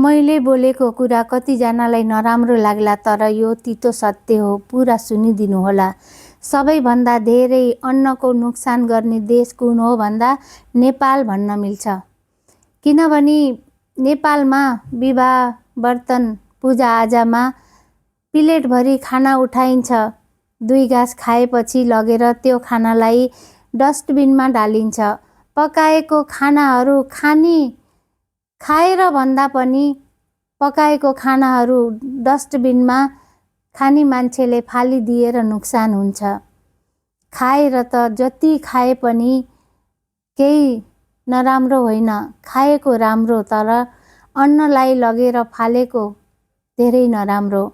मैले बोलेको कुरा कतिजनालाई नराम्रो लाग्ला, तर यो तितो सत्य हो। पुरा सुनिदिनुहोला। सबैभन्दा धेरै अन्नको नोक्सान गर्ने देश कुन हो भन्दा नेपाल भन्न मिल्छ। किनभने नेपालमा विवाह, व्रतन, पूजाआजामा प्लेटभरि खाना उठाइन्छ। 2 गाँस खाएपछि लगेर त्यो खानालाई डस्टबिनमा डालिन्छ। पकाएको खानाहरू खाएर भन्दा पनि पकाएको खानाहरू डस्टबिनमा खाने मान्छेले फालिदिएर नोक्सान हुन्छ। खाएर त जति खाए पनि केही नराम्रो होइन, खाएको राम्रो, तर अन्नलाई लगेर फालेको धेरै नराम्रो।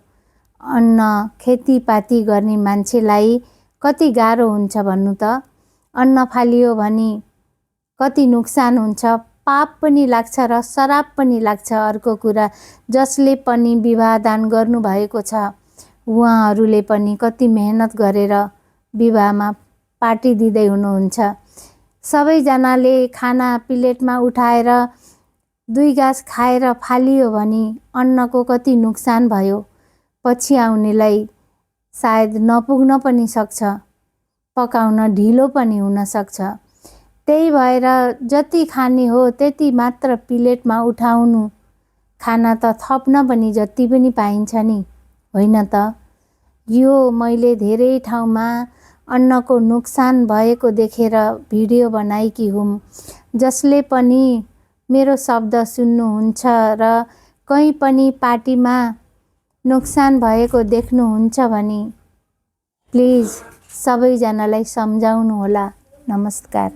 अन्न खेतीपाती गर्ने मान्छेलाई कति गाह्रो हुन्छ भन्नु त। अन्न फालियो भने कति नोक्सान हुन्छ, पाप पनि लाग्छ र श्राप पनि लाग्छ। अर्को कुरा, जसले पनि विवाह दान गर्नुभएको छ उहाँहरूले पनि कति मेहनत गरेर विवाहमा पार्टी दिँदै हुनुहुन्छ। सबैजनाले खाना प्लेटमा उठाएर 2 गाँस खाएर फालियो भने अन्नको कति नोक्सान भयो। पछि आउनेलाई सायद नपुग्न पनि सक्छ, पकाउन ढिलो पनि हुन सक्छ। त्यही भएर जति खाने हो त्यति मात्र प्लेटमा उठाउनु। खाना त थप्न पनि जति पनि पाइन्छ नि, होइन त। यो मैले धेरै ठाउँमा अन्नको नोक्सान भएको देखेर भिडियो बनाएकी हुँ। जसले पनि मेरो शब्द सुन्नुहुन्छ र कहीँ पनि पार्टीमा नोक्सान भएको देख्नुहुन्छ भने प्लिज सबैजनालाई सम्झाउनु होला। नमस्कार।